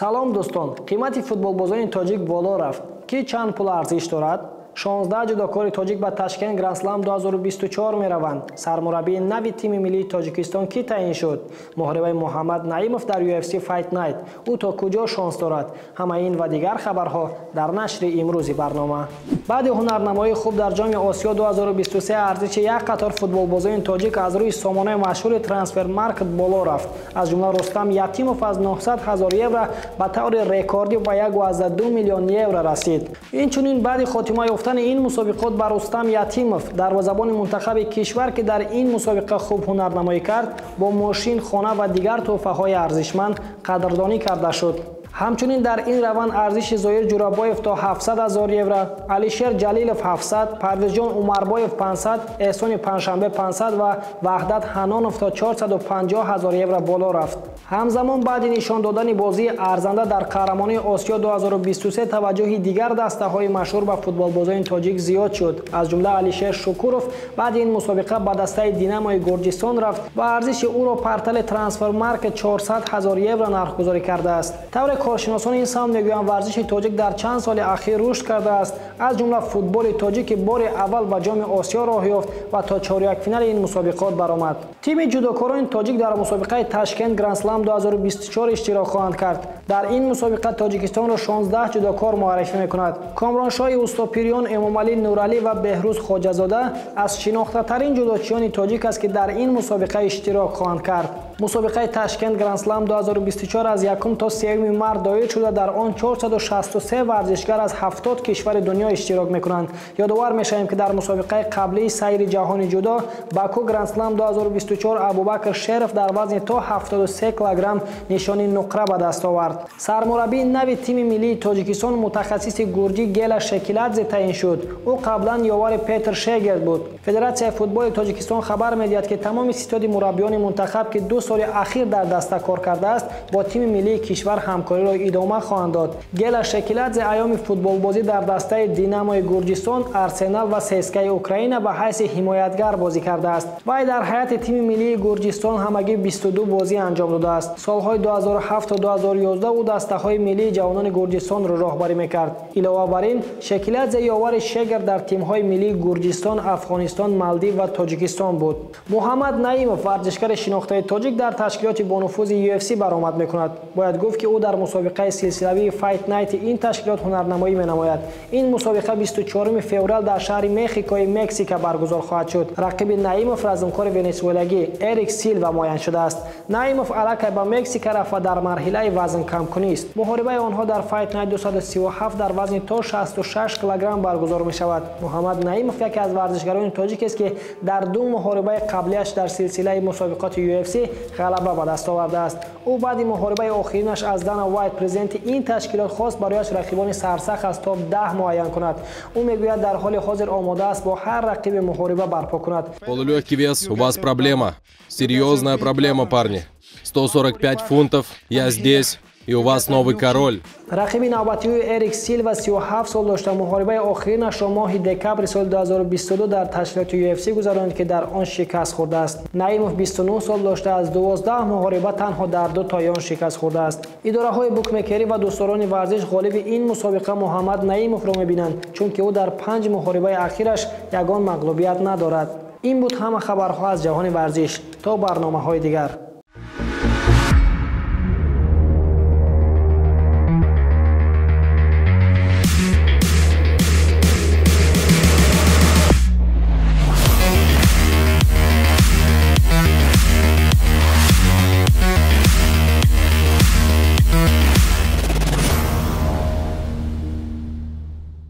Салом, дӯстон! Қимати футболбозони тоҷик боло рафт. Ки чанд пул арзиш дорад? 16 ҷудокори тоҷик ба Ташкент Грандслам 2024 мераванд. Сармураббии нави тими миллии Тоҷикистон кӣ таъин шуд? Муҳорибаи Муҳаммад Наимов дар UFC Fight Night. Ӯ то куҷо шонс дорад? Ҳамаи ин ва дигар хабарҳо дар нашри имрӯзи барнома. Баъди ҳунарнамоии хуб дар Ҷоми Осиё 2023, арзиши як қатор футболбозони тоҷик аз рӯи сомонаи машҳури Трансфермаркет боло рафт. Аз ҷумла Рустам Ятимов аз 900 ҳазор евро ба таври рекордӣ ба 1,2 миллион евро расид. Инчунин, баъди хотима ёфтани ин мусобиқот ба Рустам Ятимов, дарвозабони мунтахаби кишвар, ки дар ин мусобиқа хуб ҳунарнамоӣ кард, бо мошин, хона ва дигар тӯҳфаҳои арзишманд қадрдонӣ карда шуд. Ҳамчунин дар ин раванд арзиши Зоир Ҷурабоев то 700 ҳазор евро, Алишер Ҷалилов 700, Парвизҷон Умарбоев 500, Эҳсони Панҷшанбе 500 ва Ваҳдат Ҳанонов то 450 ҳазор евро боло рафт. Ҳамзамон, баъди нишон додани бозии арзанда дар Қаҳрамонии Осиё 2023, таваҷҷӯҳи дигар дастаҳои машҳур ба футболбозони тоҷик зиёд шуд. Аз ҷумла Алишер Шукуров баъди ин мусобиқа ба дастаи Динамои Гурҷистон рафт ва арзиши ӯро портали Трансфермаркет 400 ҳазор евро нархгузорӣ кардааст. Тавре коршиносони ин самт мегӯянд, варзиши тоҷик дар чанд соли ахир рушд кардааст, аз ҷумла футболи тоҷик, ки бори аввал ба Ҷоми Осиё роҳ ёфт ва то чорякфинали ин мусобиқот баромад. Тими ҷудокорони тоҷик дар мусобиқаи Ташкент Грандслам 2024 иштирок хоҳанд кард. Дар ин мусобиқа Тоҷикистонро 16 ҷудокор муаррифӣ мекунад. Комроншоҳи Устопириён, Эмомалӣ Нуралӣ ва Беҳрӯз Хоҷазода аз шинохтатарин ҷудочиёни тоҷик аст, ки дар ин мусобиқа иштирок хоҳанд кард. Мусобиқаи Ташкент Грандслам 2024 аз 1 то 3 март доир шуда, дар он 463 варзишгар аз 70 кишвари дунё иштирок мекунанд. Ёдовар мешавем, ки дар мусобиқаи қаблии сайри ҷаҳони ҷудо Баку Грандслам 2024 Абубакр Шеров дар вазни то 73 килограмм нишони нуқра ба даст овард. Сармураббии нави тими миллии Тоҷикистон мутахассиси гурҷӣ Гела Шекиладзе таъин шуд. Ӯ қаблан ёвари Петр Шегерт буд. Федератсияи футболи Тоҷикистон хабар медиҳад, ки тамоми ситоди мураббиёни мунтахаб, ки 2 соли ахир дар даста кор кардааст, бо тими миллии кишвар ҳамкориро идома хоҳанд дод. Гела Шекиладзе айёми футболбозӣ дар дастаи Динамои Гурҷистон, Арсенал ва ССКи Украина ба ҳайси ҳимоятгар бозӣ кардааст. Вай дар ҳайати тими миллии Гурҷистон ҳамагӣ 22 бозӣ анҷом додааст. Солҳои 2007 то 2011 ӯ дастаҳои миллии ҷавонони Гурҷистонро роҳбарӣ мекард. Илова бар ин, Шекиладзе ёвари Шегер дар тимҳои миллии Гурҷистон, Афғонистон, Малдив ва Тоҷикистон буд. Муҳаммад Наимов, варзишгари шинохтаи тоҷик, дар ташкилоти бонуфузи UFC баромад мекунад. Бояд гуфт, ки ӯ дар мусобиқаи силсилавии Fight Night ин ташкилот ҳунарнамоӣ менамояд. Ин мусобиқа 24 феврал дар шаҳри Мехикои Мексика баргузор хоҳад шуд. Рақиби Наимов размкори венесуэлагӣ Эрик Силва муайян шудааст. Наимов аллакай ба Мексика рафт ва дар марҳилаи вазнкамкунист. Муҳорибаи онҳо дар Fight Night 237 дар вазни то 66 килограмм баргузор мешавад. Муҳаммад Наимов яке аз варзишгарони тоҷикест, ки дар ду муҳорибаи қаблиаш дар силсилаи мусобиқоти UFC ғалаба ба даст овардааст. Ӯ баъди муҳорибаи охиринаш аз Дана Вайт, президенти ин ташкилот, хост барояш рақибони сарсахт аз топ 10 муайян кунад. Ӯ мегӯяд, дар ҳоли ҳозир омода аст бо ҳар рақиби муҳориба барпо кунад. Полулегкий вес, у вас проблема. Серьезная проблема, парни. 145 фунтов, я здесь, и у вас новый король. Рақиби навбатии Эрик Силва 37 сол дошта, муҳорибаи охиринашро моҳи декабри соли 2022 дар ташкилоти UFC гузаронид, ки дар он шикаст хӯрдааст. Наимов 29 сол дошта, аз 12 муҳориба танҳо дар ду тои он шикаст хӯрдааст. Идораҳои букмекерӣ ва дӯстдорони варзиш ғолиби ин мусобиқа Муҳаммад Наимовро мебинанд, чунки ӯ дар панҷ муҳорибаи ахираш ягон мағлубият надорад. Ин буд ҳама хабарҳо аз ҷаҳони варзиш. То барномаҳои дигар.